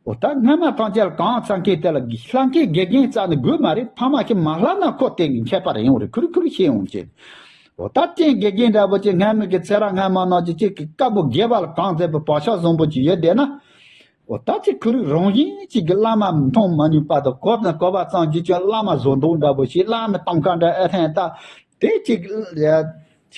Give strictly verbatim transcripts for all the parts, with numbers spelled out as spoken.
འོ་ད་སྔ་མ་ཐམས་ཅད་ལ་གང་ཚང་མཁན་དེ་ལ་ལྷ་མཁན་དགེ་རྒན་རྩ་ནས་དགོས་མ་རེད། ཕ་མ་གི་མ་ལྷག་ན་ཁོ་དེ་གི་མཁས་པ་རེ་ཡོང་རེད། ཁུར་ཁུར་ཤེས་ཡོང་ཅེས། འོ་ད་ཅན་དགེ་རྒན་འདྲ་པོ་ཅིག་སྔ་མོ་གི་ཚེ་རབས་སྔ་མ་ནང་ཅིག་ཅིག་གི་དཀར་པོ་དགེ་བ་ལ་གང་མཛད་པའི་བག་ཆགས་བཟང་པོ་ཅིག་ཡོད་བསྡད་ན། འོ་ད་ཅིག་ཁུར་རང་བཞིན་ཅིག་གི་བླ་མ་མཐོང་མ་ནུས་པ་དང་གོ་དང་གོ་བ་ཙམ་གྱིས་ཀྱང་བླ་མ་བཟོ་འདུག་འདྲ་པོ་ཞིག་བླ་མའི་གཏམ་ཁ་འདྲ་ཨེ་ཐན་ད་དེ་ཅིག་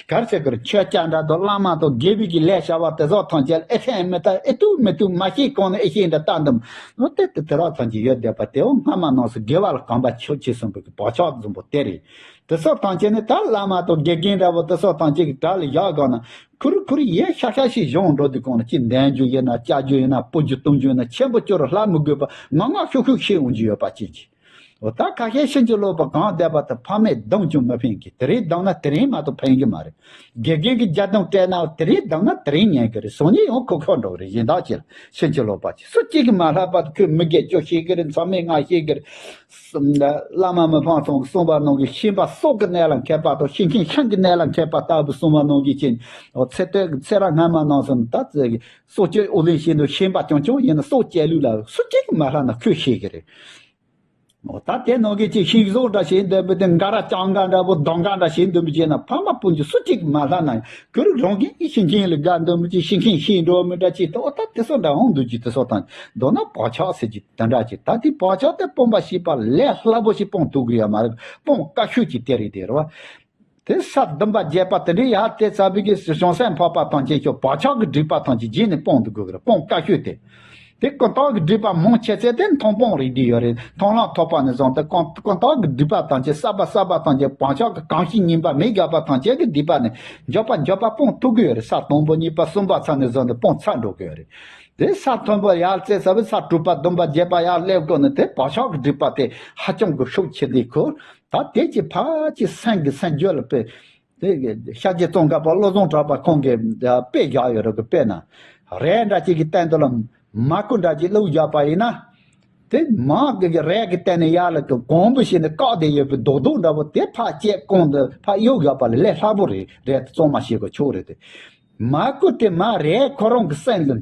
གར་ཆེ་གར་ཆོས་རྐྱང་འདྲ་དང་བླ་མ་དང་དགེ་བའི་གི་ལས་བྱ་བ་དེ་ཚོ་ཐམས་ཅད་ཨེ་ཐན་མི་ལྟ་ཨེ་ཐུབ་མི་ཐུབ་མ་ཤེས་གོང་ནས་ཨེ་ཤེས་འདྲ་ལྟ་འདུག་འོ་དེ་དེ་དེ་ར་ཐམས་ཅད་ཡོད་བསྡད་པ་དེ་འོ་སྔ་མ་ནང་སུ་དགེ་བ་ལ་གོམས་པ་ཆོག་ཆེ་སོང་བའི་གི་བག་ཆགས་བཟང་པོ་དེ་རེད། དེ་ཚོ་ཐམས་ཅད་ནི་ད་བླ་མ་དང་དགེ་རྒན་འདྲ་པོ་དེ་ཚོ་ཐམས་ཅད་ཀྱི་གྲལ་ལ་བཞག་དགོས་ན་ཁུར་ཁུར་ཡེ་ཤ་ཤ་ཞིག་སྦྱོང་འགྲོ་དུས་གོང་ལ་ཅི་འདོན་རྒྱུ་ཡིན་ན་བཅའ་རྒྱུ་ཡིན་ན་སྤོ་རྒྱུ་གཏོང་རྒྱུ་ཡིན་ན་ཆེན་པོ་སྐྱོ་རུ་ལྷག་མི་དགོས་པ་ངང་ངག་ཤུགས་ཤུགས་ཤེས་འོང་རྒྱུ་ཡོད་པ་ཅན་གྱི། འོ་ད་ཁ་ཤས་ཕྱིན་ཅི་ལོག་པ་གང་བསྡད་པ་དེ་ཕ་མས་སྡང་ཀྱང་མི་ཕན་གི། དེ་རིང་སྡང་ན་དེ་རིང་མ་གཏོགས་ཕན་གི་མ་རེད། དགེ་རྒན་གྱི་རྒྱ་སྡང་སྤྲད་ན་དེ་རིང་སྡང་ན་དེ་རིང་ཉན་གི་རེད། སང་ཉིན་ཡང་ཁོ་ཁོ་འགྲོ་གི་རེད། གཞན་དག་ཅི་ལ། ཕྱིན་ཅི་ལོག་པ་ཅིག་སུ་གཅིག་གིས་མ་ལྷག་པ་ཁོས་མི་དགེ་བཅུ་ཤེས་གི་རེད། མཚམས་མེད་ལྔ་ཤེས་གི་རེད། བླ་མ་མི་ཕམ་ཚང་གིས་གསུངས་པ་ནང་གི་ཤན་པ་སྲོག་གི་གནས་ལ་མཁས་པ་དང་ཤིང་ཤིང་ཤིང་གི་གནས་ལ་མཁས་པ་ལྟ་བུ་གསུངས་པ་ནང་གི་ཅན། ཚེ་སྟོད་ཀྱི་ཚེ་རབས་སྔ་མ་ནང་སོང་ད་ཚེ་གི་སྲོག་གཅོད་ཨོ་ལེན་བྱེད་འདུག་ཤན་པ་རྐྱང་རྐྱང་ཡིན་ན་སྲོག་གཅོད་ལུགས་ལ་སུ་གཅིག་གིས་མ་ལྷག་ན་ཁོས་ཤེས་གི་རེད། འོ་ད་དེ་ནང་གི་ཅིག་ཤིང་བཟོ་འདྲ་བྱེད་འདོད་པའི་དེ་འགའ་ར་ལྕང་འགའ་འདྲ་པོ་གདོང་འགའ་འདྲ་བྱེད་འདོད་མི་བྱེད་ན་ཕ་མ་སྤུན་གྱི་སུ་གཅིག་མ་ལྷག་ན་ཁུར་རང་གིས་ཤིང་ཤིང་ལ་དགའ་འདོད་མི་བྱེད། ཤིང་ཤིང་ཤིང་འགྲོ་མི་འདྲ་ཅིག་ད་འོ་ད་དེ་ཚོ་འདྲ་འོང་འདུག་ཅིག་དེ་ཚོ་དང་མདོར་ན་བག་ཆགས་ཟེར་གྱི་དེ་འདྲ་ཅིག་ད་དེ་བག་ཆགས་དེ་སྤོང་བ་ཤེས་པ་ལས་སླ་པོ་ཞིག་སྤོང་ཐུབ་གི་ཡོད་མ་རེད། སྤོང་དཀའ་ཤོས་ཀྱི་དེ་རེད་དེ་རེད་བ། དེ་ས་བདུན་པ་བརྒྱད་པ་དེ་འདྲའི་ཡར་དེ་ཚ་བའི་གི་བྱང་སེམས་འཕགས་པ་ཐམས་ཅད་ཤོག་བག་ཆགས་ཀྱི་སྒྲིབ་པ་ཐམས་ཅད་རྗེས་ནས་སྤོང་དུ་དགོས་ཀྱི་རེད། སྤོང་དཀའ་ཤོས་དེ། དེ་ཀུན་བཏགས་ཀྱི་སྒྲིབ་པ་མང་ཆེ་ཚད་དེ་མཐོང་སྤང་རིགས་འདི་ཡོད་རེད། མཐོང་ལམ་ཐོབ་པ་ནས་བཟུང་སྟེ་ཀུན་ཀུན་བཏགས་ཀྱི་སྒྲིབ་པ་ཐམས་ཅད་བསགས་པ་བསགས་པ་ཐམས་ཅད་བག་ཆགས་ཀྱི་གང་ཞིག་ཉིན་པ་མི་དགག་པ་ཐམས་ཅད་ཀྱི་སྒྲིབ་པ་ནས་འཇོག་པ་འཇོག་པ་སྤོང་ཐུབ་ཀྱི་ཡོད་རེད། ས་དང་པོ་གཉིས་པ་གསུམ་པ་ཚར་ནས་བཟུང་སྟེ་སྤོང་ཚར་འགྲོ་གི་ཡོད་རེད། དེ་ས་མཐོན་པོ་ཡར་བཙལ་ཚར་བའི་ས་དྲུག་པ་བདུན་པ་བརྒྱད་པ་ཡར་སླེབས་དགོས་ནས་དེ་བག་ཆགས་ཀྱི་སྒྲིབ་པ་དེ་ཧ་ཅང་གི་ཤུགས་ཆེ་དེ་ཁོ། ད་དེ་ཀྱི་ཕ་ཀྱི་སེམས་ཀྱི་སེམས་རྒྱུད་ལ་དཔེ། དེ་གི་ཤཱཀྱ་ཙོང་ཁ་པ་བློ་བཟང་གྲགས་པ་ཁོང་གིས་དཔེ་བཞག་ཡོད་རེད་གི། དཔེར་ན་རས་འདྲ་ཅིག་གི་སྟེང་དུ་ལ་མར་ཁུ་འདྲ་ཅིག་བླུགས་བཞག་པ་ཡིན་ན། དེ་མར་གི་གི་རས་ཀྱི་སྟེང་ནས་ཡར་ལ་གི་གོང་བུ་བྱས་ནས་བཀག་བསྡད་ཡོད་པའི་རྡོག་རྡོག་འདྲ་པོ་དེ་ཕར་བཅད་གོང་དུ་ཕར་གཡུག་བཞག་པ་ལས་ལས་སླ་པོ་རེད། རས་དེ་གཙང་མ་བྱེད་དགོས་ཆོག་རེད་དེ། མར་ཁུ་དེ་མར་རས་ཁོ་རང་གི་སེམས་ལ་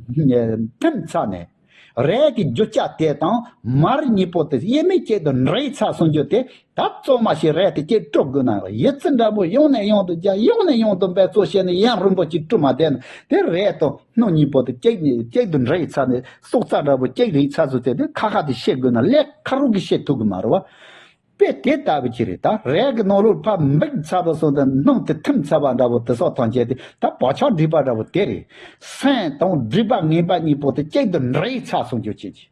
ཐིམ་ཚར་ནས། རས་ཀྱི་རྒྱུ་ཆ་དེ་དང་མར་གཉིས་པོ་དེ་དབྱེར་མེད་ཅིག་ཏུ་འདྲེས་ཚར་སོང་རྒྱུ་དེ་ད་གཙང་མ་ཞིག་རས་དེ་ཅིག་བཀྲུ་དགོས་ན་ཡི་ཙི་འདྲ་པོ་ཡང་ནས་ཡང་དུ་རྒྱག་ཡང་ནས་ཡང་དུ་འབད་རྩོལ་བྱས་ནས་ཡུན་རིང་པོ་ཅིག་བཀྲུ་མ་བསྡད་ན་དེ་རས་དང་སྣུམ་གཉིས་པོ་དེ་གཅིག་ནས་གཅིག་ཏུ་འདྲེས་ཚར་ནས་སྲོག་རྩ་འདྲ་པོ་གཅིག་རེག་ཚར་སོང་ཚེ་དེ་ཁ་ཁ་དེ་བཤད་དགོས་ན་ལས་ཁ་རུག་གིས་བཤད་ཐུབ་གི་མ་རེད་བ། དཔེ་དེ་ལྟ་བུ་ཅིག་རེད། ད་རས་ཀྱི་ནང་ལོགས་ཕར་འབིགས་ཚར་བ་སོང་དང་སྣུམ་དེ་ཐིམ་ཚར་བ་འདྲ་པོ་དེ་སོགས་ཐམས་ཅད་དེ་ད་བག་ཆགས་སྒྲིབ་པ་འདྲ་པོ་དེ་རེད། སེམས་དང་སྒྲིབ་པ་ངན་པ་གཉིས་པོ་དེ་གཅིག་ཏུ་འདྲེས་ཚར་སོང་རྒྱུ་ཅིག་ཅིག་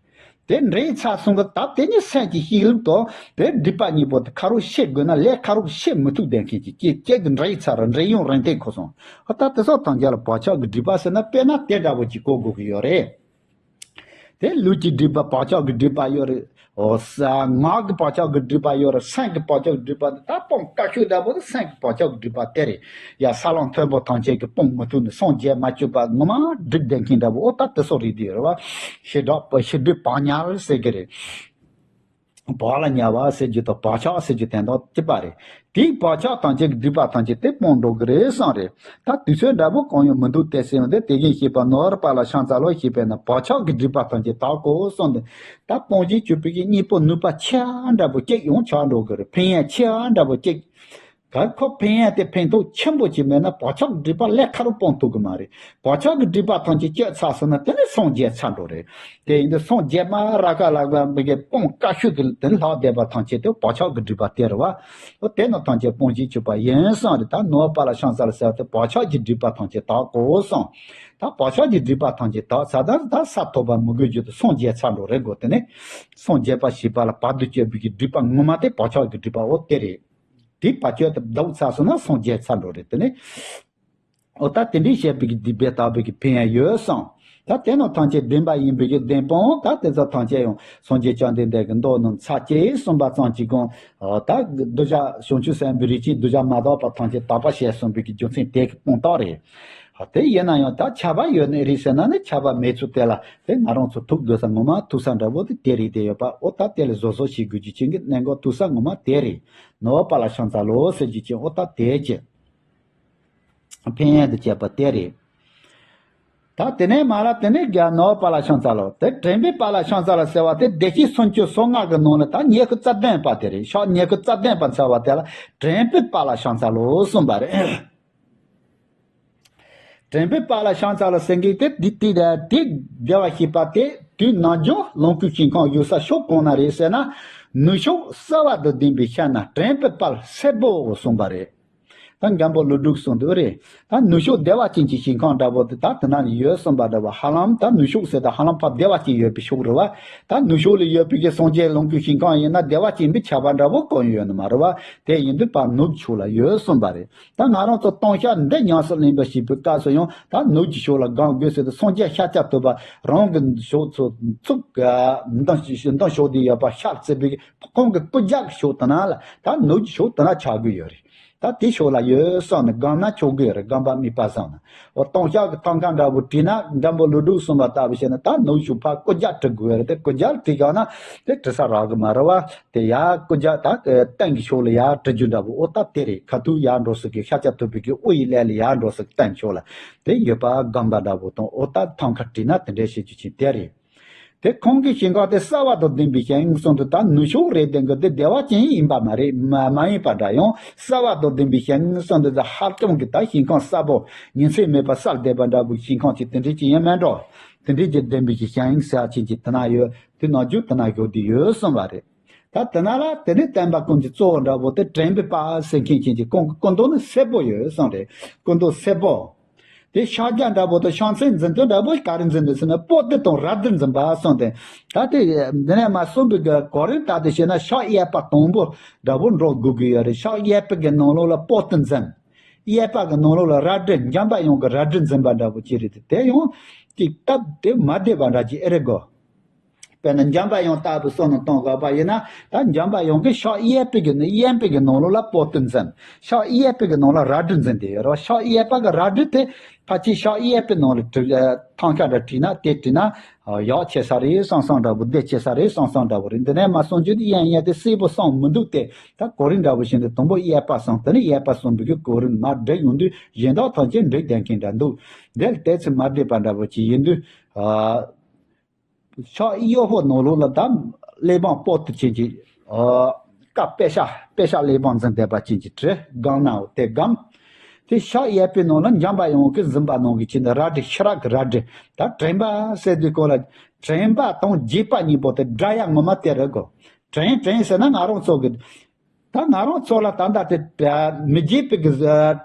དེ་འདྲེས་ཚར་སོང་གི་ད་དེ་ནི་སེམས་ཀྱི་གཤིས་ལུགས་དང་དེ་སྒྲིབ་པ་གཉིས་པོ་དེ་ཁ་རུག་བཤད་དགོས་ན་ལས་ཁ་རུག་བཤད་མི་ཐུབ་བསྡད་མཁན་གྱི་གཅིག་གཅིག་ཏུ་འདྲེས་ཚར་ར་འདྲེས་ཡོང་རིན་ཐེ་ཁོ་སོང་། ཨ་ད་དེ་སོགས་ཐམས་ཅད་ལ་བག་ཆགས་ཀྱི་སྒྲིབ་པ་ཟེར་ན་དཔེར་ན་དེ་འདྲ་པོ་ཅིག་གོ་དགོས་ཀྱི་ཡོད་རེད། དེ་ལུས་ཀྱི་སྒྲིབ་པ་བག་ཆགས་ཀྱི་སྒྲིབ་པ་ཡོད་རེད། འོ་ས་ངག་གི་བག་ཆགས་ཀྱི་སྒྲིབ་པ་ཡོད་རེད། སེམས་ཀྱི་བག་ཆགས་ཀྱི་སྒྲིབ་པ་དེ་ད་སྤོང་དཀའ་ཤོས་འདྲ་པོ་དེ་སེམས་ཀྱི་བག་ཆགས་ཀྱི་སྒྲིབ་པ་དེ་རེད། ཡ་ས་ལམ་མཐོན་པོ་ཐམས་ཅད་ཀྱི་སྤོང་མི་ཐུབ་ནས་སངས་རྒྱས་མ་བཅུག་པ་ངོ་མ་སྒྲིབ་བསྡད་མཁན་འདྲ་པོ་འོ་ད་དེ་སོགས་རེད་དེ་ཡོད་རེད་བ། ཤེས་སྒྲིབ་པ་ཤེས་སྒྲིབ་བག་ཉལ་ཟེར་གི་རེད། བག་ལ་ཉལ་བ་ཟེར་རྒྱུ་དང་བག་ཆགས་ཟེར་རྒྱུ་དེ་དག་གཅིག་པ་རེད། དེའི་བག་ཆགས་ཐམས་ཅད་ཀྱི་སྒྲིབ་པ་ཐམས་ཅད་དེ་སྤོང་འགྲོ་གི་རེད་བསམ་རེད། ད་དུས་ཚོད་འདྲ་པོ་གང་ཡང་མི་འདུག་སྟེ་ཟེར་བ་འདི་དེ་བཞིན་གཤེགས་པ་ནོར་བུ་དཔལ་ལ་ཕྱག་འཚལ་ལོ་ཞེས་པས་ན་བག་ཆགས་ཀྱི་སྒྲིབ་པ་ཐམས་ཅད་དག་གོ་གསུངས་ཏེ། ད་སྤོང་བྱེད་སྤྱོད་པའི་གི་གཉེན་པོ་ནུས་པ་ཆེ་བ་འདྲ་པོ་གཅིག་ཡང་ཆགས་འགྲོ་གི་རེད། ཕན་ཡ་ཆེ་བ་འདྲ་པོ་གཅིག་ག་ཁོ་ཕན་ཡ་དེ་ཕན་ཐོགས་ཆེན་པོ་ཅིག་མེད་ན་བག་ཆགས་སྒྲིབ་པ་ལས་ཁ་རུ་སྤོང་ཐུབ་གི་མ་རེད། བག་ཆགས་ཀྱི་སྒྲིབ་པ་ཐམས་ཅད་བཅད་ཚར་སོང་ན་དེ་ནི་སངས་རྒྱས་ཚར་འགྲོ་རེད། དེ་ཡིན་དུས་སངས་རྒྱས་མ་ར་ཀ་ལ་ཀ་མི་གི་སྤོང་དཀའ་ཤོས་ཀྱི་དེ་ནི་ལྷག་བསྡད་པ་ཐམས་ཅད་དེ་བག་ཆགས་ཀྱི་སྒྲིབ་པ་དེ་རེད་བ། འོ་དེ་རྣམས་ཐམས་ཅད་སྤོང་བྱེད་སྤྱོད་པ་ཡིན་གསུངས་རེད། ད་ནོར་བུ་དཔལ་ལ་ཕྱག་འཚལ་ཟེར་བ་དེ་བག་ཆགས་ཀྱི་སྒྲིབ་པ་ཐམས་ཅད་དག་གོ་གསུངས། ད་བག་ཆགས་ཀྱི་སྒྲིབ་པ་ཐམས་ཅད་དག་ཚར་ད་ད་ས་ཐོབ་པ་མི་དགོས་རྒྱུ་དེ་སངས་རྒྱས་ཚར་འགྲོ་རེད་གོ་དེ་ནི། སངས་རྒྱས་པ་ཞེས་པ་ལ་བར་དུ་གཅོད་པའི་གི་སྒྲིབ་པ་ངོ་མ་དེ་བག་ཆགས་ཀྱི་སྒྲིབ་པ་འོ་དེ་རེད། དེ་བར་ཆད་དུ་བཟློག་ཚར་སོང་ན་སངས་རྒྱས་ཚར་འགྲོ་རེད་དེ་ནི། འོ་ད་དེ་འདྲའི་བཤད་པའི་གི་སྡིག་པའི་དག་པའི་གི་ཕན་ཡོན་ཡོད་གསུངས། ད་དེ་རྣམས་ཐམས་ཅད་བདེན་པ་ཡིན་པའི་གི་བདེན་དཔང་ད་དེ་ཚོ་ཐམས་ཅད་ཡང་སངས་རྒྱས་བཅོམ་ལྡན་འདས་ཀྱི་མདོ་རྣམས་ཚར་གཅིག་གསུངས་པ་ཙམ་གྱིས་གང་ད་གདུལ་བྱ་བྱང་ཆུབ་སེམས་དཔའི་རིགས་ཀྱི་གདུལ་བྱ་མ་དག་པ་ཐམས་ཅད་དག་པ་བྱས་གསུངས་པའི་གི་རྒྱུ་མཚན་དེ་གི་དཔང་རྟགས་རེད། དེ་ཡིན་ན་ཡང་ད་ཆགས་པ་ཡོད་ནི་རེད་ཟེར་ན་ནི་ཆགས་པ་མེད་ཚུལ་དེ་ལ་དེ་ང་རང་ཚོ་ཐུག་དགོས་ས་ངོ་མ་ཐུག་ས་འདྲ་བོ་དེ་དེ་རེད་དེ་ཡོད་པ་འོ་ད་དེ་ལ་བཟོ་བཟོ་བྱེད་དགོས་རྒྱུ་ཅན་གྱི་གནད་འགག་ཐུག་ས་ངོ་མ་དེ་རེད། ནོར་བུ་དཔལ་ལ་ཕྱག་འཚལ་ལོ་ཟེར་རྒྱུ་ཅན་འོ་ད་དེ་ཅན། ཕན་ཡོན་དུ་བྱས་པ་དེ་རེད། ད་དེ་ནས་མ་ལ་དེ་ནས་རྒྱ་ནག་པཱ་ལགས་ཤམ་བྷ་ལ། དེ་དྲན་པའི་པཱ་ལགས་ཤམ་བྷ་ལ་ཟེར་བ་དེ་བདེ་སྐྱིད་སུམ་ཅུ་སོ་ལྔ་གི་ནང་ལ་ད་ཉི་ཤུ་རྩ་བདུན་པ་དེ་རེད། ཤོག་ཉི་ཤུ་རྩ་བདུན་པ་ཟེར་བ་དེ་ལ་དྲན་པའི་པཱ་ལགས་ཤམ་བྷ་ལ་གསུངས་པ་རེད། དྲན་པའི་པཱ་ལགས་ཤམ་བྷ་ལ་ཟེར་མཁན་དེ་འདི་དེ་དེ་བདེ་བར་གཤེགས་པ་དེ་དུས་ནམ་རྒྱུན་ལོངས་སྐུའི་ཞིང་ཁམས་ཡོད་ས་ཕྱོགས་གང་ན་རེད་ཟེར་ན། ནུབ་ཕྱོགས་གསལ་བ་དང་ལྡན་པའི་ཤར་ན་དྲན་པའི་དཔལ་སེར་པོ་གསུངས་པ་རེད། ད་མགོན་པོ་ཀླུ་སྒྲུབ་གསུངས་འདུག་རེད། ད་ནུབ་ཕྱོགས་བདེ་བ་ཅན་གྱི་ཞིང་ཁམས་འདྲ་པོ་དེ་ད་དེ་ན་ཡོད་གསུངས་པ་འདྲ་པོ། ཧ་ལམ་ད་ནུབ་ཕྱོགས་ཟེར་ད་ཧ་ལམ་ཕར་བདེ་བ་ཅན་ཡོད་པའི་ཕྱོགས་རེད་བ། ད་ནུབ་ཕྱོགས་ལ་ཡོད་པའི་གི་སངས་རྒྱས་ལོངས་སྐུའི་ཞིང་ཁམས་ཡིན་ན་བདེ་བ་ཅན་པའི་ཁྱད་པར་འདྲ་པོ་གང་ཡོད་ནི་མ་རེད་བ། དེ་ཡིན་དུས་ཕར་ནུབ་ཕྱོགས་ལ་ཡོད་གསུངས་པ་རེད། ད་ང་རང་ཚོ་ལྟུང་བཤགས་འདི་ཉམས་སུ་ལེན་པ་ཞིག་པའི་སྐབས་སུ་ཡང་ད་ནུབ་ཀྱི་ཕྱོགས་ལ་སྒོམ་དགོས་ཟེར་ཏེ། སངས་རྒྱས་ཤཱཀྱ་ཐུབ་པ་རང་གི་ཕྱོགས་ཚོ་ཚུགས་མདུན་མདུན་ཕྱོགས་དེ་ཡོད་པ་ཤར་བརྩིས་པའི་ཁོང་གི་སྐུ་རྒྱབ་ཀྱི་ཕྱོགས་དེ་ན་ལ་ད་ནུབ་ཀྱི་ཕྱོགས་དེ་ན་ཆགས་ཀྱི་ཡོད་རེད། ད་དེ་ཕྱོགས་ལ་ཡོད་བསམ་ནས་སྒོམ་ན་ཆོག་གི་ཡོད་རེད། སྒོམ་པ་དམིགས་པ་བཟུང་ན། འོ་ལྟུང་བཤགས་ཀྱི་ཐབས་མཁས་འདྲ་པོ་བྲིས་ན་མགོན་པོ་ཀླུ་སྒྲུབ་གསུངས་པ་ལྟ་བུ་བྱས་ན་ད་ནུབ་ཕྱོགས་ཕར་སྐུ་རྒྱབ་བྲི་དགོས་རེད། དེ་སྐུ་རྒྱབ་བྲིས་བཞག་ན་དེ་བྲི་ས་རག་གི་མ་རེད་བ། དེ་ཡར་སྐུ་རྒྱབ་ད་སྟེང་གི་ཕྱོགས་ལ་ཡར་བྲི་རྒྱུ་འདྲ་པོ། འོ་ད་དེ་རེད། ཁ་ཐུག་ཡར་འགྲོ་ས་གི་ཤཱཀྱ་ཐུབ་པའི་གི་དབུ་ཡི་ཀླད་ལ་ཡར་འགྲོ་ས་གི་སྟེང་ཕྱོགས་ལ་དེ་ཡོད་པ་སྒོམ་པ་འདྲ་པོ་དང་། འོ་ད་ཐབས་མཁས་བྲིས་ན་དེ་འདྲའི་བྱེད་རྒྱུ་ཅིག་དེ་རེད། དེ་ཁོང་གི་ཞིང་ཁམས་དེ་གསལ་བ་དང་ལྡན་པའི་ཞིང་གསུངས་འདུག་ད་ནུབ་ཕྱོགས་རེད་དེ་གི་དེ་བདེ་བ་ཅན་ཡིན་པ་མ་རེད། མ་མ་ཡིན་པ་འདྲ། ཡང་གསལ་བ་དང་ལྡན་པའི་ཞིང་གསུངས་འདུག་ད་ཧ་ཅང་གི་ད་ཞིང་ཁམས་གསལ་པོ་ཉིན་མཚན་མེད་པ་གསལ་བསྡད་པ་འདྲ་པོ་ཞིང་ཁམས་ཅིག་དེ་འདྲའི་ཅིག་ཡིན་མིན་འགྲོ། དེ་འདྲའི་ཅིག་ལྡན་པའི་ཞིང་ཟེར་ཅན་ཅིག་དེ་ན་ཡོད། དེ་ནམ་རྒྱུན་དེ་ན་ཡོད་དེ་ཡོད་གསུངས་པ་རེད། ད་དེ་ན་ལ་དེ་ནས་བསྟན་པ་ཀུན་གྱི་གཙོ་བོ་འདྲ་པོ་དེ་དྲན་པའི་དཔལ་ཟེར་མཁན་ཅན་གྱི་ཁོང་གི་སྐུ་མདོག་ནི་སེར་པོ་ཡོད་གསུངས་རེད། སྐུ་མདོག་སེར་པོ། དེ་ཕྱག་རྒྱ་འདྲ་པོ་དང་ཕྱག་མཚན་འཛིན་སྟངས་འདྲ་པོ་ག་རེ་འཛིན་འདུག་ཟེར་ན། པོ་ཏི་དང་རལ་གྲི་འཛིན་པ་གསུངས་ཏེ། ད་དེ་འདི་ནས་མར་གསུངས་པའི་གི་གོ་རིམ་ལྟར་དུ་བྱས་ན་ཕྱག་གཡས་པ་དང་པོ་འདྲ་པོ་འགྲོ་དགོས་ཀྱི་ཡོད་རེད། ཕྱག་གཡས་པའི་གི་ནང་ལོགས་ལ་པོ་ཏི་འཛིན། གཡས་པ་གི་ནང་ལོགས་ལ་རལ་གྲི། འཇམ་པ་དབྱངས་ཀྱི་རལ་གྲི་འཛིན་པ་འདྲ་པོ་ཅིག་རེད་དེ། དེ་ཡང་ཅིག་སྟབས་དེ་མ་བདེ་བ་འདྲ་ཅིག་ཨེ་རེད་གོ། དཔེར་ན་འཇམ་པ་དབྱངས་ལྟ་བུ་བསམ་བློ་གཏོང་དགོས་པ་ཡིན་ན། ད་འཇམ་པ་དབྱངས་ཀྱིས་ཕྱག་གཡས་པའི་གི་ནི་གཡོན་པའི་གི་ནང་ལོགས་ལ་པོ་ཏི་འཛིན། ཕྱག་གཡས་པའི་གི་ནང་ལ་རལ་གྲི་འཛིན་དེ་ཡོད་རེད། ཕྱག་གཡས་པ་གི་རལ་གྲི་དེ་ཕལ་ཆེར་ཕྱག་གཡས་པའི་ནང་ལ་བྲི་ཐང་ཁ་འདྲ་བྲིས་ན་དེ་བྲིས་ན་ཡག་ཆེ་ས་རེད་བསམ་བསམ་འདྲ་པོ། བདེ་ཆེ་ས་རེད་བསམ་བསམ་འདྲ་པོ་རེད། འདི་ནས་མར་གསུང་རྒྱུ་དེ་གཡོན་གཡོན་དེ་གསལ་པོ་གསུངས་མི་འདུག་སྟེ། ད་གོ་རིམ་འདྲ་པོ་བྱས་ཏེ་དང་པོ་གཡས་པ་གསུངས། དེ་ནས་གཡས་པ་གསུངས་པའི་གི་གོ་རིམ་མར་བསྒྲིགས་ཡོང་དུས་གཞན་དག་ཐམས་ཅད་འགྲིག་བསྡད་མཁན་འདྲ་འདུག་འདིར་ལྟས་ཚེ་མ་བདེ་བ་འདྲ་པོ་ཅིག་ཡིན་དུས། ཕྱག་གཡོན་པའི་ནང་ལོགས་ལ་ད་གླེགས་བམ་པོ་ཏི་ཅན་གྱི། ཨ། ཀ་པད་ཤག་པད་ཤག་གླེགས་བམ་འཛིན་བསྡད་པ་ཅན་གྱི་བྲིས་སྒང་ནའོ་དེ་སྒང་། དེ་ཕྱག་གཡས་པའི་ནང་ལ་འཇམ་པ་དབྱངས་ཀྱིས་འཛིན་པ་ནང་གི་ཅི་འདི་རལ་གྲི་ཤེས་རབ་ཀྱི་རལ་གྲི། ད་དྲན་པ་ཟེར་དུས་སྐོར་ལ་དྲན་པ་དང་བརྗེད་པ་གཉིས་པོ་དེ་སྒྲ་དབྱངས་ངོ་མ་དེ་རེད་གོ། དྲན་དྲན་ཟེར་ན་ང་རང་ཚོ་གི། ད་ང་རང་ཚོ་ལ་ད་ལྟ་དེ་མི་བརྗེད་པའི་གི་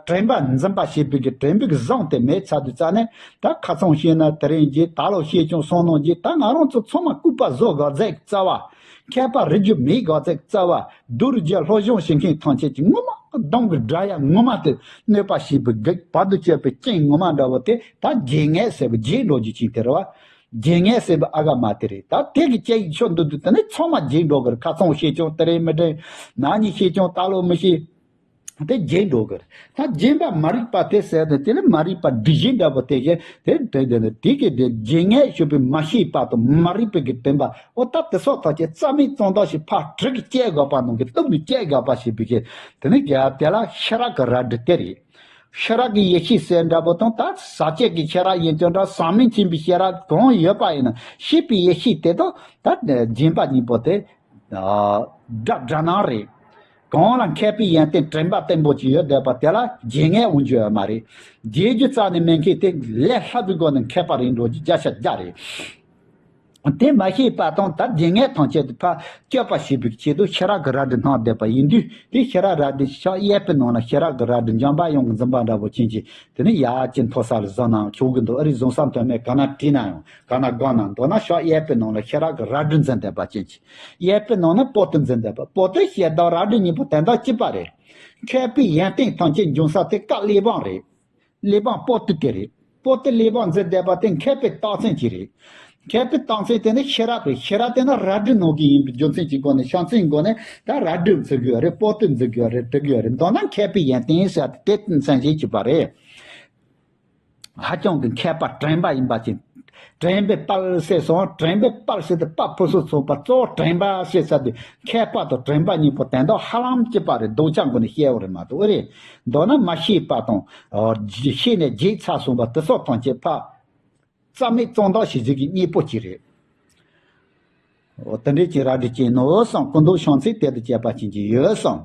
དྲན་པ་འཛིན་པ་བྱེད་པའི་གི་དྲན་པའི་གི་གཟེངས་དེ་མེད་ཚར་དུས་ཙ་ནས། ད་ཁ་ཚང་བཤད་ན་དེ་རིང་བརྗེད། ད་ལོ་བཤད་ཀྱང་སང་ནངས་བརྗེད། ད་ང་རང་ཚོ་ཚང་མ་ལྐུགས་པ་བཟོ་དགོས་ཟེར་རྩ་བ། མཁས་པ་རིག་རྒྱུ་མེད་དགོས་ཟེར་རྩ་བ། རྡོ་རྗེ་སློབ་སྦྱོང་བྱེད་མཁན་ཐམས་ཅད་ཀྱི་ངོ་མ་གདོང་གི་སྒྲ་དབྱངས་ངོ་མ་དེ་གནོད་པ་བྱེད་པའི་གི་བར་དུ་གཅོད་པའི་རྐྱེན་ངོ་མ་འདྲ་བོ་དེ་ད་བརྗེད་ངས་ཟེར་བའི་བརྗེད་འགྲོ་རྒྱུ་ཅིག་དེ་རེད་བ། བརྗེད་ངས་ཟེར་བའི་ཨ་ག་མ་དེ་རེད། ད་དེ་གི་སྐྱེ་ཡི་ཆོག་འདུག་དུས་དེ་ནི་ཚང་མ་བརྗེད་འགྲོ་གི་རེད། ཁ་ཚང་བཤད་ཀྱང་དེ་རིང་མི་དྲན། ན་ནིང་བཤད་ཀྱང་ད་ལོ་མི་བཤད། དེ་བརྗེད་འགྲོ་གི་རེད། ད་བརྗེད་པ་མ་རིག་པ་དེ་ཟེར་ཏེ་དེ་ནི་མ་རིག་པ་སྒྲིབ་བྱེད་འདྲ་པོ་དེ་བཞིན་དེ་དེ་དེ་ནི་དེ་གི་དེ་བརྗེད་ངས་ཞུགས་པའི་མ་ཤེས་པ་དང་མ་རིག་པའི་གི་དྲན་པ། འོ་ད་དེ་སོགས་ཐམས་ཅད་རྩ་མེད་གཙང་དག་ཞིག་ཕར་དྲུག་གི་སྐྱེ་དགོས་པ་ནང་གི་སྟོབས་ནི་སྐྱེ་དགོས་པ་ཞིག་པའི་གི་དེ་ནི་རྒྱ་དེ་ལ་ཤེས་རབ་ཀྱི་རལ་གྲི་དེ་རེད། ཤེས་རབ་ཀྱི་ཡེ་ཤེས་ཟེར་འདྲ་པོ་དང་། ད་ཟག་བཅས་ཀྱི་ཤེས་རབ་ཡིན་ཀྱང་འདྲ། ཟག་མེད་མཁྱེན་པའི་ཤེས་རབ་གང་ཡོད་པ་ཡིན་ན་ཤེས་པའི་ཡེ་ཤེས་དེ་དང་ད་བརྗེད་པ་གཉིས་པོ་དེ། ཨ། འདྲ་འདྲ་སྣང་རེད། གང་ལ་མཁས་པའི་ཡོན་ཏན་དྲན་པ་བརྟན་པོ་ཅིག་ཡོད་བསྡད་པ་དེ་ལ་བརྗེད་ངས་འོང་རྒྱུ་ཡོད་མ་རེད། བརྗེད་རྒྱུ་རྩ་ནས་མེད་མཁན་དེ་ལས་སླ་པོའི་སྒོ་ནས་མཁས་པ་རེད་འགྲོ་རྒྱུ་བརྒྱ་ཆ་བརྒྱ་རེད། དེ་མ་ཤེས་པ་དང་ད་བརྗེད་ངས་ཐམས་ཅད་དུ་ཕར་གཅོད་པ་བྱེད་པའི་ཆེད་དུ་ཤེས་རབ་ཀྱི་རལ་གྲི་བསྣམས་བསྡད་པ་ཡིན་དུས། དེ་ཤེས་རབ་རལ་གྲི་ཕྱག་གཡས་པའི་ནང་ལ་ཤེས་རབ་ཀྱི་རལ་གྲི་འཇམ་པ་དབྱངས་ཀྱིས་འཛིན་པ་འདྲ་པོ་ཅན་གྱི་དེ་ནི་ཡར་ཅིག་མཐོ་ས་ལ་བཟུང་ན་ཆོག་གི་འདུག་ཨ་རི་བཟུང་ས་དོན་མེད། ག་ན་བྲིས་ན་ཡང་ག་ན་སྒོམ་ན། མདོར་ན་ཕྱག་གཡས་པའི་ནང་ལ་ཤེས་རབ་ཀྱི་རལ་གྲི་འཛིན་བསྡད་པ་ཅན་གྱི། གཡས་པའི་ནང་ན་པོ་ཏི་འཛིན་བསྡད་པ། པོ་ཏི་ཤེས་རབ་རལ་གྲི་གཉིས་པོ་དོན་དག་གཅིག་པ་རེད། མཁས་པའི་ཡོན་ཏན་ཐམས་ཅད་འབྱུང་ས་དེ་ཀ་གླེགས་བམ་རེད། གླེགས་བམ་པོ་ཏི་དེ་རེད། པོ་ཏི་གླེགས་བམ་འཛིན་བསྡད་པ་དེ་མཁས་པའི་རྟགས་མཚན་གཅིག་རེད། མཁས་པའི་རྟགས་མཚན་དེ་ནི་ཤེས་རབ་རེད། ཤེས་རབ་དེ་ནི་རལ་གྲི་ནང་གི་ཡིན་པའི་རྒྱུ་མཚན་གྱི་སྒོ་ནས། ཕྱག་མཚན་སྒོ་ནས་ད་རལ་གྲི་འཛིན་དགོས་རེད། པོ་ཏི་འཛིན་དགོས་རེད། འབྲི་དགོས་རེད། མདོར་ན་མཁས་པའི་ཡོན་ཏན་ཟེར་དེ་མཚན་གཞི་གཅིག་པ་རེད། ཧ་ཅང་གི་མཁས་པ་དྲན་པ་ཡིན་པ་ཅན། དྲན་པའི་དཔལ་ཟེར་སོང་། དྲན་པའི་དཔལ་ཟེར་དུས་དཔལ་ཕུན་སུམ་ཚོགས་པ་གཙོ་བོ་དྲན་པ་ཟེར་ས་དེ། མཁས་པ་དང་དྲན་པ་གཉིས་པོ་དོན་དག་ཧ་ལམ་གཅིག་པ་རེད། ལྡོག་ཆ་སྒོ་ནས་བཤད་ཡོད་རེད་མ་གཏོགས། ཨེ་རེད། མདོར་ན་མ་ཤེས་པ་དང་། ཨ། ཤེས་ནས་བརྗེད་ཚར་སོང་བ་དེ་སོགས་ཐམས་ཅད་ཕར། རྩ་མེད་གཙང་དག་བྱེད་རྒྱུ་གི་གཉེན་པོ་གཅིག་རེད། འོ་དེ་འདྲའི་ཅིག་ར་འདྲི་ཅིག་ནོ་བསམ། སྐུ་མདོག་ཤོང་ཚད་དེ་དང་བཅས་པ་ཅན་གྱི་ཡོད་བསམ།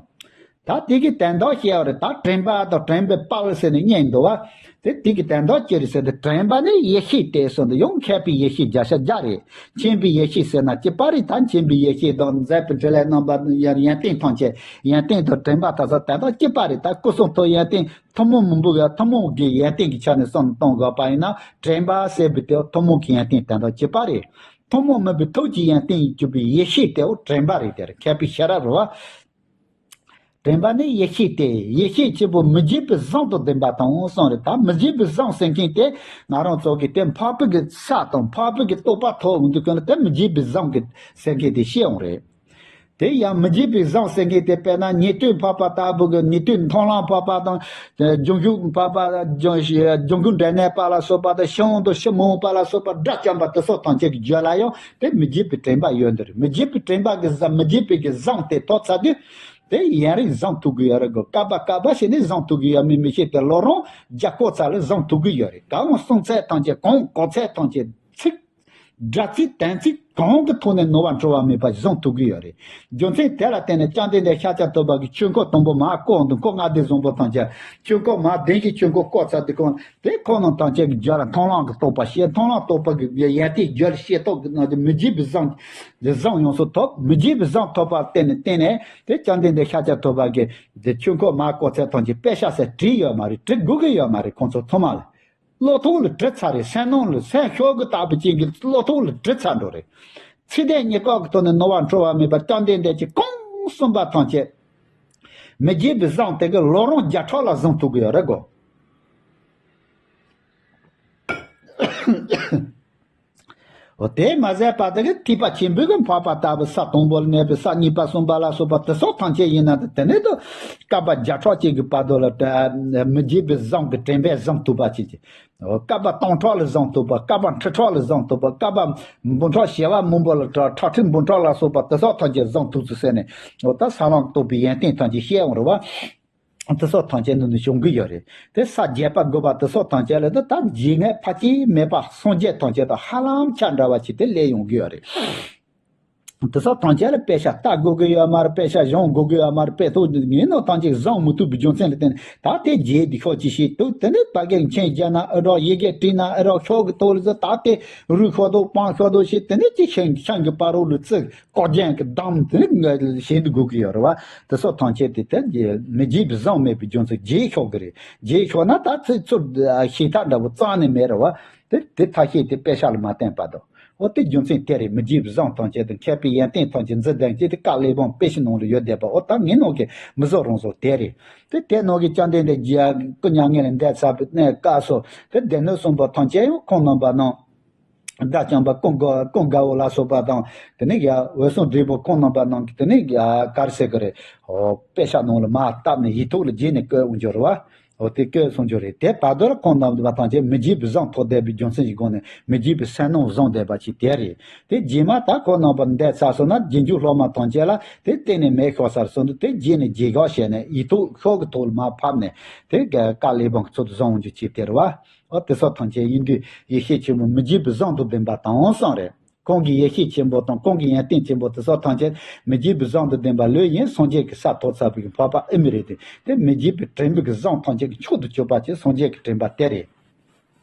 ད་དེ་གི་དོན་དག་བཤད་པ་རེད། ད་དྲན་པ་དང་དྲན་པའི་དཔལ་ཟེར་ནས་བསྙད་འདུག་བ། དེ་དེ་གི་དོན་དག་ཅི་རེད་ཟེར་ཏེ། དྲན་པ་ནི་ཡེ་ཤེས་ཏེ་ཟེར་འདུག་ཡང་མཁས་པའི་ཡེ་ཤེས་བརྒྱ་ཆ་བརྒྱ་རེད། མཁྱེན་པའི་ཡེ་ཤེས་ཟེར་ན་གཅིག་པ་རེད། ད་མཁྱེན་པའི་ཡེ་ཤེས་དང་མཛད་པའི་འཕྲིན་ལས་རྣམ་པ་ཡོན་ཏན་ཐམས་ཅད། ཡོན་ཏན་དང་དྲན་པ་དག་ས་དོན་དག་གཅིག་པ་རེད། ད་སྐུ་གསུང་ཐུགས་ཡོན་ཏན་ཐུན་མོང་མི་འབོར་བའི་ཐུན་མོང་གི་ཡོན་ཏན་གྱི་ཆ་ནས་བསམ་བློ་གཏོང་དགོས་པ་ཡིན་ན། དྲན་པ་ཟེར་བའི་དེ་ཐུན་མོང་གི་ཡོན་ཏན་དོན་དག་གཅིག་པ་རེད། ཐུན་མོང་མིན་པའི་ཐུགས་ཀྱི་ཡོན་ཏན་ཡིན་གྱུར་པའི་ཡེ་ཤེས་དེ་འོ་དྲན་པ་རེད། དེར་མཁས་པའི་ཤེས་རབ་རེད་བ། དྲན་པ་ནི་ཡེ་ཤེས་ཏེ། ཡེ་ཤེས་ཆེན་པོ་མི་བརྗེད་པའི་གཟེངས་དང་ལྡན་པ་དང་གསུངས་རེད། ད་མི་བརྗེད་པའི་གཟེངས་ཟེར་མཁན་དེ་ང་རང་ཚོ་གི་དེ་འཕགས་པའི་གི་ས་དང་འཕགས་པའི་གི་རྟོགས་པ་ཐོབ་འོང་དུས་ཀུན་ལ་དེ་མི་བརྗེད་པའི་གཟེངས་གི་ཟེར་མཁན་དེ་བཤད་འོང་རེད། དེ་ཡང་མི་བརྗེད་པའི་གཟེངས་ཟེར་མཁན་དེ་དཔེར་ན་ཉན་ཐོས་འཕགས་པ་ལྟ་བུ་གི། ཉན་ཐོས་མཐོང་ལམ་འཕགས་པ་དང་། ལྗོན་ཤིང་འཕགས་པ། ལྗོན་ཤིང་། ལྗོན་ཤིང་འབྲས་གནས་པ་ལ་སོགས་པ་དང་། ཤིང་དང་ཕྱི་མ་འོངས་པ་ལ་སོགས་པ་དགྲ་བཅོམ་པ་དེ་སོགས་ཐམས་ཅད་ཀྱི་རྒྱུད་ལ་ཡང་དེ་མི་བརྗེད་པའི་དྲན་པ་ཡོད་འདིར། མི་བརྗེད་པའི་དྲན་པ་གི་གཟེངས། མི་བརྗེད་པའི་གི་གཟེངས་དེ་ཐོབ་ཚར་དུས། དེ་ཡུན་རིང་གཟེངས་ཐུབ་གི་ཡོད་རེད་གོ། སྐབས་པ་སྐབས་པ་ཞིག་ནས་གཟེངས་ཐུབ་གི་ཡོད་མེད་མི་ཤེས་ཏེ། བློ་རང་རྒྱ་བསྐོར་ཚར་ལ་གཟེངས་ཐུབ་གི་ཡོད་རེད། གང་གསུང་ཚད་ཐམས་ཅད། གང་གོ་ཚད་ཐམས་ཅད། ཚིག་སྒྲ་ཚིག་དོན་ཚིག་གང་གི་ཐོག་ནས་ནོར་བ་འཁྲུལ་བ་མེད་པ་གཟེངས་ཐུབ་གི་ཡོད་རེད། རྒྱུ་མཚན་དེ་ལ་བརྟེན་ནས་བཅོམ་ལྡན་འདས་ཤཱཀྱ་ཐུབ་པ་གིས་ཆོས་འཁོར་དང་པོ་མར་བསྐོར་འདུག་འཁོར་ལྔ་སྡེ་བཟང་པོ་ཐམས་ཅད། ཆོས་འཁོར་མར་བདུན་གྱི་ཆོས་འཁོར་བསྐོར་ཚར་དུས་ཁོང་དེ་ཁོང་རྣམས་ཐམས་ཅད་ཀྱི་རྒྱུད་ལ་མཐོང་ལམ་གྱི་རྟོགས་པ་སྐྱེས། མཐོང་ལམ་རྟོགས་པ་གི་ཡོན་ཏན་རྒྱུད་ལ་ཤེས་རྟོགས་ཀྱི་ནང་དུ་མི་བརྗེད་པའི་གཟེངས། གཟེངས་ཡོངས་སུ་ཐོབ། མི་བརྗེད་པའི་གཟེངས་ཐོབ་པར་བརྟེན་ནས། བརྟེན་ནས་དེ་བཅོམ་ལྡན་འདས་ཤཱཀྱ་ཐུབ་པ་གིས་དེ་ཆོས་འཁོར་མར་བསྐོར་ཚད་ཐམས་ཅད་དཔེ་ཆ་ཟེར་བྲིས་ཡོད་མ་རེད། བྲི་དགོས་ཀྱི་ཡོད་མ་རེད། ཁོང་ཚོ་ཐོག་མ་ལ། བློ་ཐོག་ལ་བྲི་ཚར་རེད། སེམས་ནང་ལ་སེམས་ཤོག་གུ་ལྟ་བུ་ཅན་གྱི་བློ་ཐོག་ལ་བྲི་ཚར་འགྲོ་རེད། ཚིག་དོན་གཉིས་ཀ་གི་ཐོག་ནས་ནོར་བ་འཁྲུལ་བ་མེད་པར་བཅོམ་ལྡན་འདས་ཀྱིས་གང་གསུངས་པ་ཐམས་ཅད་མི་བརྗེད་པའི་གཟེངས་དེ་གི་བློ་རང་བརྒྱ་ཕྲག་ལ་གཟེངས་ཐུབ་ཀྱི་ཡོད་རེད་གོ། འོ་དེ་མ་ཟད་པ་དེ་གི་ཐེག་པ་ཆེན་པོའི་གི་འཕགས་པ་ལྟ་བུ། ས་དང་པོ་ལ་གནས་པའི། ས་གཉིས་པ་གསུམ་པ་ལ་སོགས་པ་དེ་སོགས་ཐམས་ཅད་ཡིན་ན། དེ་ནས་དུ་བསྐལ་པ་བརྒྱ་ཕྲག་གཅིག་གི་བར་དུ་ལ་མི་བརྗེད་པའི་གཟེངས་ཀྱི་དྲན་པས་གཟེངས་ཐུབ་པ་བྱེད་ཀྱི། བསྐལ་པ་སྟོང་ཕྲག་ལ་གཟེངས་ཐུབ་པ། བསྐལ་པ་ཁྲི་ཕྲག་ལ་གཟེངས་ཐུབ་པ། བསྐལ་པ་འབུམ་ཕྲག་བྱེ་བ་མང་པོ་ལ་ཁྲག་ཁྲག་ཁྲིག་འབུམ་ཕྲག་ལ་སོགས་པ་དེ་སོགས་ཐམས་ཅད་གཟེངས་ཐུབ་ཚུལ་ཟེར་ནས། འོ་ད་ས་ལམ་རྟོགས་པའི་ཡོན་ཏན་ཐམས་ཅད་བཤད་འོང་རེད་བ། དེ་སོགས་ཐམས་ཅད་ནང་ནས་བྱུང་གི་ཡོད་རེད། དེ་ས་བརྒྱད་པ་དགུ་པ་དེ་སོགས་ཐམས་ཅད་ལ་དེ་ད་རྗེས་ངས་ཕལ་ཆེར་མེད་པ་སངས་རྒྱས་ཐམས་ཅད་དང་ཧ་ལམ་ཆ་འདྲ་བ་ཞིག་དེ་སླེབས་ཡོང་གི་ཡོད་རེད། དེ་སོགས་ཐམས་ཅད་ལ་དཔེ་ཆ་ལྟ་དགོས་ཀྱི་ཡོད་མ་རེད། དཔེ་ཆ་སྦྱང་དགོས་ཀྱི་ཡོད་མ་རེད། དཔེ་ཐོག་ངས་ནོ་ཐམས་ཅད་བཟང་མི་ཐུབ་པའི་རྒྱུ་མཚན་ལ་བརྟེན་ནས། ད་དེ་རྗེས་དེ་ཤོག་ཅི་ཞིག་འདུག་དེ་ནས་ཕ་གིར་མཆན་རྒྱག་ན་ཨེ་འདྲ། ཡི་གེ་བྲིས་ན་ཨེ་འདྲ། ཤོག་གི་ཐོག་ལ་ད་དེ་རུས་ཤོག་དང་པང་ཤོག་དང་ཞིག་དེ་ནས་ཅི་ཤིང་ཤང་གི་བར་རོ་ལ་བརྩིགས། ཀོ་རྒྱན་གྱི་གདམས་དེ་ནི་ཞེ་འདི་དགོས་ཀྱི་ཡོད་རེད་བ། དེ་སོགས་ཐམས་ཅད་དེ་དེ་མི་བརྗེད་པའི་གཟེངས་མེད་པའི་རྒྱུ་མཚན་རྗེས་ཤོག་གི་རེད། རྗེས་ཤོག་ན་ད་ཚིག་ཚུར་ཤེས་ཐབས་འདྲ་བོ་རྩ་ནས་མེད་རེད་བ། དེ་དེ་ཐབས་ཤེས་དེ་དཔེ་ཆ་ལ་མ་བརྟེན་པ་དང་། འོ་དེ་རྒྱུ་མཚན་དེ་རེད། མི་བརྗེད་པའི་གཟེངས་ཐམས་ཅད་དང་མཁས་པའི་ཡོན་ཏན་ཐམས་ཅད་འཛིན་ལྡན་གྱི་དེ་བཀའ་གླེགས་བམ་དཔེ་ཆའི་ནང་ལ་ཡོད་བསྡད་པ། འོ་ད་ངའི་ནང་གི་མི་བཟོ་རང་བཟོ་དེ་རེད། དེ་དེ་ནང་གི་བཅོམ་ལྡན་འདས་རྒྱལ་སྐུ་མྱ་ངན་ལས་འདས་ཚར་བའི་གནས་སྐབས་སུ་དེ་སྡེ་སྣོད་གསུམ་པོ་ཐམས་ཅད་ཡང་ཁོང་རྣམ་པ་རྣམས། དགྲ་བཅོམ་པ་ཀུན་དགའ་ཀུན་དགའ་བོ་ལ་སོགས་པ་དང་། དེ་ནས་ཡང་འོད་སྲུང་བགྲེས་པོ་ཁོང་རྣམ་པ་རྣམས་ཀྱིས་དེ་ནས་ཡང་ག་རེ་ཟེར་གི་རེད། འོ་དཔེ་ཆ་ནང་ལ་མར་བཏབ་ནས་ཡིག་ཐོག་ལ་བརྗེས་ནས་བཀོད་འོང་རྒྱུ་རེད་བ། འོ་དེ་བཀོད་སོང་རྒྱུ་རེད། དེ་བར་དུ་ལ་ཁོང་རྣམ་པ་ཐམས་ཅད་མི་བརྗེད་པའི་གཟེངས་ཐོབ་བསྡད་པའི་རྒྱུ་མཚན་གྱི་སྒོ་ནས་མི་བརྗེད་པའི་སེམས་ནང་བཟུང་བསྡད་པ་ཅིག་དེ་རེད། དེ་རྗེས་མ་ད་ཁོང་རྣམ་པ་འདས་ཚར་སོང་ན་རྗེས་འཇུག་སློབ་མ་ཐམས་ཅད་ལ་དེ་གཏན་ནས་མེད་ཤོག་ཟེར་སོང་དུས། དེ་རྗེས་ནས་རྗེས་དགག་བྱས་ནས་ཡིག་ཐོག་ཤོག་གི་ཐོག་ལ་མར་ཕབ་ནས་དེ་བཀའ་གླེགས་བམ་གྱི་ཚུལ་དུ་བཟུང་འོང་རྒྱུ་ཅིག་དེ་རེད་བ། འོ་དེ་སོགས་ཐམས་ཅད་ཡིན་དུས་ཡེ་ཤེས་ཆེན་པོ་མི་བརྗེད་པའི་གཟེངས་དང་ལྡན་པ་དང་གསུངས་རེད། ཁོང་གི་ཡེ་ཤེས་ཆེན་པོ་དང་ཁོང་གི་ཡོན་ཏན་ཆེན་པོ་དེ་སོགས་ཐམས་ཅད་མི་བརྗེད་པའི་གཟེངས་དང་ལྡན་པ་ལོས་ཡིན། སངས་རྒྱས་ཀྱི་ས་ཐོབ་ཚར་བའི་འཕགས་པ་ཨེ་མི་རེད་དེ། དེ་མི་བརྗེད་པའི་དྲན་པའི་གཟེངས་ཐམས་ཅད་ཀྱི་མཆོག་ཏུ་གྱུར་པ་ཅིག་སངས་རྒྱས་ཀྱི་དྲན་པ་དེ་རེད།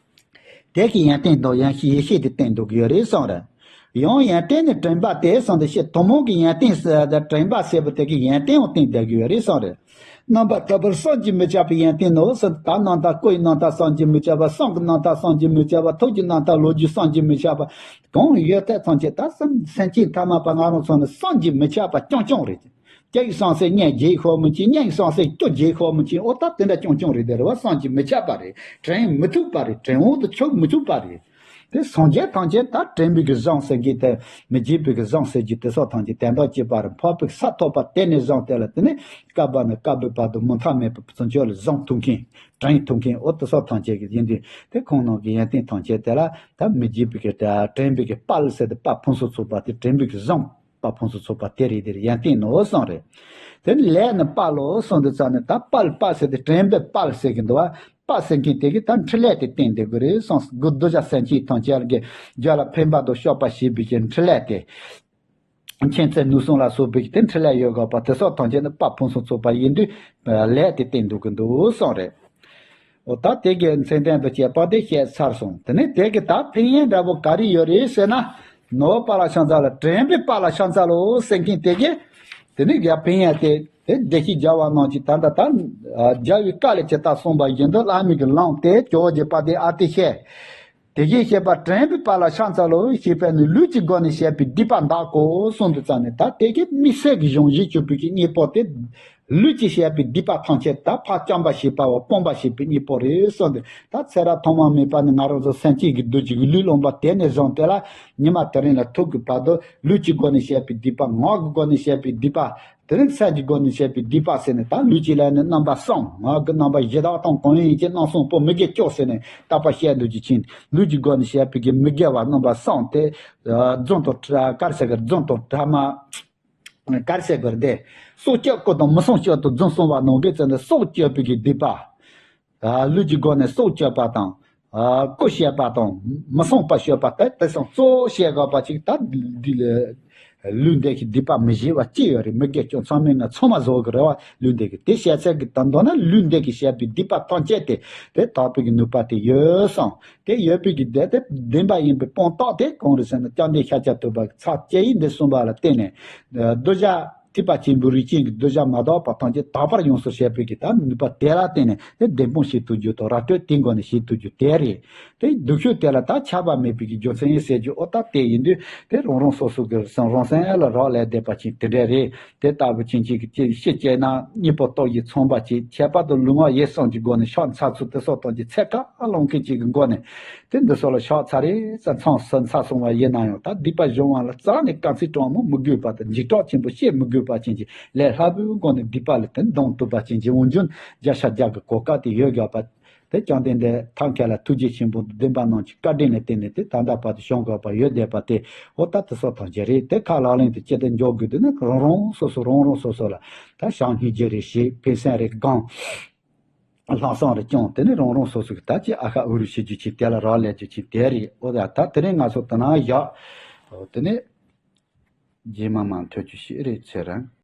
དེ་གི་ཡོན་ཏན་དང་ཡང་ཡེ་ཤེས་དེ་བསྟན་འདུག་གི་ཡོད་རེད་གསུངས་རེད། ཡང་ཡོན་ཏན་ནི་དྲན་པ་སྟེ་གསུངས་ཏེ། ཞེས་ཐུན་མོང་གི་ཡོན་ཏན་ཟེར་དེ་དྲན་པ་ཟེར་བ་དེ་གི་ཡོན་ཏན་ཡང་བསྟན་བསྡད་ཀྱི་ཡོད་རེད་གསུངས་རེད། རྣམ་པར་དག་པར་བསམ་གྱིས་མི་ཁྱབ་པའི་ཡོན་ཏན་ནོ་ཟེར། ད་རྣམ་དག་སྐུ་ཡི་རྣམ་དག་བསམ་གྱིས་མི་ཁྱབ་པ། བསམ་གྱི་རྣམ་དག་བསམ་གྱིས་མི་ཁྱབ་པ། ཐུགས་ཀྱི་རྣམ་དག་ལོ་རྒྱུས་བསམ་གྱིས་མི་ཁྱབ་པ། གང་ཡོད་དེ་ཐམས་ཅད་ད་སེམས་སེམས་ཅན་ཐ་མལ་པ་ང་རང་ཚོ་ནི་བསམ་གྱིས་མི་ཁྱབ་པ་རྐྱང་རྐྱང་རེད། སྐྱེ་བའི་སེམས་སེ་གཉེན་བརྗེད་ཤོར་མི་བྱེད། གཉེན་གྱི་སེམས་སེ་སྐྱོ་བརྗེད་ཤོར་མི་བྱེད། ཨོ་ད་དེ་འདྲ་རྐྱང་རྐྱང་རེད། དེ་རེད་བ། བསམ་གྱིས་མི་ཁྱབ་པ་རེད། དྲན་མི་ཐུབ་པ་རེད། དྲན་འོང་དུ་ཆུད་མི་ཐུབ་པ་རེད། དེ་སངས་རྒྱས་ཐམས་ཅད་ད་དྲན་པའི་གི་གཟེངས་ཟེར་གྱི་དེ། མི་བརྗེད་པའི་གི་གཟེངས་ཟེར་གྱི་དེ་སོགས་ཐམས་ཅད་དོན་དག་གཅིག་པ་རེད། འཕགས་པའི་ས་ཐོབ་པ་དེ་ནས་བཟུང་སྟེ་ལ་དེ་ནས་བསྐལ་པ་ནས་བསྐལ་པའི་བར་དུ་མུ་མཐའ་མེད་པའི་བར་དུ་ཆོས་ལ་གཟེངས་ཐུབ་མཁན། དྲན་ཐུབ་མཁན། ཨོ་དེ་སོགས་ཐམས་ཅད་ཀྱི་ཡིན་དུས་དེ་ཁོང་རྣམས་ཀྱི་ཡོན་ཏན་ཐམས་ཅད་དེ་ལ་ད་མི་བརྗེད་པའི་གི་དྲན་པའི་གི་དཔལ་ཟེར་ཏེ་དཔལ་ཕུན་སུམ་ཚོགས་པ་དེ། དྲན་པའི་གི་གཟེངས་དཔལ་ཕུན་སུམ་ཚོགས་པ་དེ་རེད། དེར་ཡོན་ཏན་ནོ་གསུངས་རེད། དེ་ནས་ལས་ནི་དཔལ་ལོ་གསུངས་དུས་ཙམ་ནས། ད་དཔལ་དཔལ་ཟེར་ཏེ་དྲན་པའི་དཔལ་ཟེར་གྱི་འདུག་བ། པ་ཟེར་མཁན་དེ་གི་ད་འཕྲིན་ལས་དེ་བསྟན་བསྡད་དགོས་རེད་གསུངས། གུ་གདུལ་བྱ་སེམས་ཅན་ཐམས་ཅད་ཀྱི་རྒྱུད་ལ་ཕན་པ་དང་སྐྱོབ་པ་བྱེད་པའི་གི་འཕྲིན་ལས་དེ། མཁྱེན་བརྩེ་ནུས་གསུམ་ལ་སོགས་པའི་གི་དེ་འཕྲིན་ལས་ཡོད་དགོས་པ་དེ་སོགས་ཐམས་ཅད་ནི་དཔལ་ཕུན་སུམ་ཚོགས་པ་ཡིན་དུས་ལས་དེ་བསྟན་འདུག་གི་འདུག་གསུངས་རེད། འོ་ད་དེ་གི་མཚན་ལྡན་དུ་བྱས་པ་དེ་བཤད་ཚར་སོང་། དེ་ནས་དེ་གི་ད་ཕན་ཡོན་འདྲ་པོ་ག་རེ་ཡོད་རེད་ཟེར་ན། ནོར་བུ་དཔལ་ལ་ཕྱག་འཚལ་ལོ། དྲན་པའི་དཔལ་ལ་ཕྱག་འཚལ་ལོ་ཟེར་མཁན་དེ་གི། དེ་ནས་ཡ་ཕན་ཡོན་དེ་དེ་བདེ་གཤེགས་རྒྱལ་བ་རྣམས་ཀྱིས་ད་ལྟ་ད་རྒྱལ་བའི་བཀའ་ལས་ཇི་ལྟར་གསུངས་པ་བཞིན་དུ་བླ་མའི་གི་ལམ་དེ་ཇོ་བོ་རྗེ་དཔལ་ལྡན་ཨ་ཏི་ཤས། དེ་བཞིན་གཤེགས་པ་དྲན་པའི་དཔལ་ལ་ཕྱག་འཚལ་ལོ་ཞེས་པས་ནི་ལུས་ཀྱི་སྒོ་ནས་བཤད་པའི་སྡིག་པ་འདག་གོ་གསུངས་དུས་ཙམ་ནས། ད་དེ་གི་དམིགས་བསལ་གྱི་གཞུང་བཞིན་གྱུར་པའི་གི་སྙིང་པོ་དེ། ལུས་ཀྱིས་བཤད་པའི་སྡིག་པ་ཐམས་ཅད་ད་ཕར་བཅོམ་པ་བྱེད་པའོ། སྤོང་བ་བྱེད་པའི་སྙིང་པོ་རེད་གསུངས་ཏེ། ད་ཚེ་རབས་ཐོག་མ་མེད་པ་ནས་ང་རང་ཚོ་སེམས་ཅན་གྱི་བདུད་ཀྱི་ལུས་ལོངས་པ་དེ་ནས་བཟུང་སྟེ་ལ་ཉི་མ་དེ་རིང་ལ་ཐུག་གི་བར་དུ་ལུས་ཀྱི་སྒོ་ནས་བཤད་པའི་སྡིག་པ། ངག་གི་སྒོ་ནས་བཤད་པའི་སྡིག་པ། དེ་ནས་སེམས་ཀྱི་སྒོ་ནས་བཤད་པའི་སྡིག་པ་ཟེར་ནས། ད་ལུས་ཀྱི་ལས་ནི་རྣམ་པ་གསུམ། ངག་གི་རྣམ་པ་བཞི། དག་དང་གང་ཡིན་གྱི་རྣམ་གསུམ་པོ། མི་དགེ་བཅུ་ཟེར་ནས་བརྟག་པ་དཔྱད་འདུག་ཅིང་། ལུས་ཀྱི་སྒོ་ནས་བཤད་པའི་གི་མི་དགེ་བ་རྣམ་པ་གསུམ་དེ། རྫུན་དང་ག་རེ་ཟེར་གི། རྫུན་དང་ཕྲ་མ། ག་རེ་ཟེར་དགོས་རེད་དེ། སྲོག་གཅོད་རྐུ་དང་། མི་སྲུན་སྤྱོད་དང་། རྫུན་གསུངས་པ་ནང་གི་ཚེ་ནི་སྲོག་གཅོད་པའི་གི་སྡིག་པ། ལུས་ཀྱི་སྒོ་ནས་སྲོག་གཅོད་པ་དང་། རྐུ་བྱེད་པ་དང་། མི་སྲུན་པ་སྤྱོད་པ་དེ་དེ་གསུམ་གཙོ་བོ་བྱེད་དགོས་པ་ཅིག་ད་འདི་ལས། ལུས་འདི་གི་སྡིག་པ་མི་བྱེད་པ་ཅི་ཡོད་རེད། མི་དགེ་བཅུ་ཚང་མའི་ནང་ཚང་མ་བཟོ་གི་རེད་བ། ལུས་འདི་གི་དེ་བཤད་ཚད་ཀྱི་ད་མདོར་ན་ལུས་འདི་གི་བཤད་པའི་སྡིག་པ་ཐམས་ཅད་དེ་དེ་དག་པའི་གི་ནུས་པ་དེ་ཡོད་གསུངས། དེ་ཡོད་པའི་གི་དེ་དེ་བདེན་པ་ཡིན་པའི་སྤངས་རྟོགས་དེ་གང་རེད་ཟེར་ན། བཅོམ་ལྡན་ཤཱཀྱ་ཐུབ་པ་གི་ཚར་བཅད་ཡིག་འདི་གསུངས་པ་ལ་བརྟེན་ནས། གདུལ་བྱ་ཐེག་པ་ཆེན་པོའི་རིགས་ཅན་གྱི་གདུལ་བྱ་མ་དག་པ་ཐམས་ཅད་དག་པར་ཡོངས་སུ་བྱེད་པའི་གི་ད་ནུས་པ་དེ་ལ་བརྟེན་ནས་དེ་བདེན་དཔང་བྱེད་ཐུབ་རྒྱུ་དང་། ར་སྤྲོད་དེའི་སྒོ་ནས་བྱེད་ཐུབ་རྒྱུ་དེ་རེད། དེ་སྡུག་ཤོས་དེ་ལ་ད་ཆགས་པ་མེད་པའི་གི་རྒྱུ་མཚན་ཡིན་ཟེར་རྒྱུ། ཨོ་ད་དེ་ཡིན་དུས་དེ་རང་རང་སོ་སོ་གི་སེམས་རང་སེམས་ལ་རག་ལས་བསྡད་པ་ཅིག་དེ་འདྲ་རེད། དེ་ལྟ་བུ་ཅན་ཅིག་གི་ཅིག་ཤི་བྱས་ན་གཉེན་པོ་ལྟོ་ཡིས་ཚིམ་པ་ཅིག་ཁྱད་པར་དུ་ལུས་ངག་ཡིད་གསུམ་གྱི་སྒོ་ནས་ཕྱག་འཚལ་ཚུལ་དེ་སོགས་དང་གི་ཚད་བཀའ་སློང་མཁན་ཅིག་གི་སྒོ་ནས། དེ་འདི་སོགས་ལ་ཕྱག་འཚལ་རེ་ཙམ་ཚང་སོ་འཚལ་སོང་བ་ཡིན་ན་ཡང་། ད་སྡིག་པ་སྦྱོང་བ་ལ་རྩ་ནས་དཀའ་ཚེགས་སྤྲང་མོ་མི་དགོས་པ་དང་། འཇིགས་སྐྲག་ཆེན་པོ་བྱེད་མི་དགོས་པ་ཅན་གྱི་ལས་སླ་པོའི་སྒོ་ནས་སྡིག་པ་ལས་དེ་འདོམས་ཐུབ་པ་ཅན་གྱི་འོ་འཇོན་བརྒྱ་ཆ་བརྒྱ་གི་གོ་སྐབས་དེ་ཡོད་དགོས་པ། དེ་བཅོམ་ལྡན་འདས་ཐབས་མཁས་ལ་ཐུགས་རྗེ་ཆེན་པོ་བདེན་པ་རྣམས་ཀྱི་བཀའ་དྲིན་ལ་བརྟེན་ནས་དེ་ད་ལྟ་བར་དུ་བྱུང་དགོས་པ་ཡོད་བསྡད་པ་དེ། འོ་ད་དེ་སོགས་ཐམས་ཅད་རེད། དེ་ཁ་ལག་ལེན་དུ་ཅི་ལྟར་འཇོག་དགོས་དེ་ནི་རང་རང་སོ་སོ་རང་རང་སོ་སོ་ལ་ད་བྱམས་སྙིང་རྗེ་རེ་བྱས། ཕན་སེམས་རེ་སྒོམ། ལྷག་བསམ་རེ་བསྐྱང་། དེ་ནས་རང་རང་སོ་སོ་གི་ད་ཅི་ཨ་ཁ་ཨུ་རུ་བྱེད་རྒྱུ་ཅིག་དེ་ལ་རག་ལས་རྒྱུ་ཅིག་དེ་རེད། ཨོ་ད་ད་དེ་རིང་ང་ཚོ་དེ་ན་བཞག་ཨོ་དེ་ནས་རྗེས་མ་མ་ཐོས་རྒྱུ་ཞིག་རེད་ཚེ་རིང་།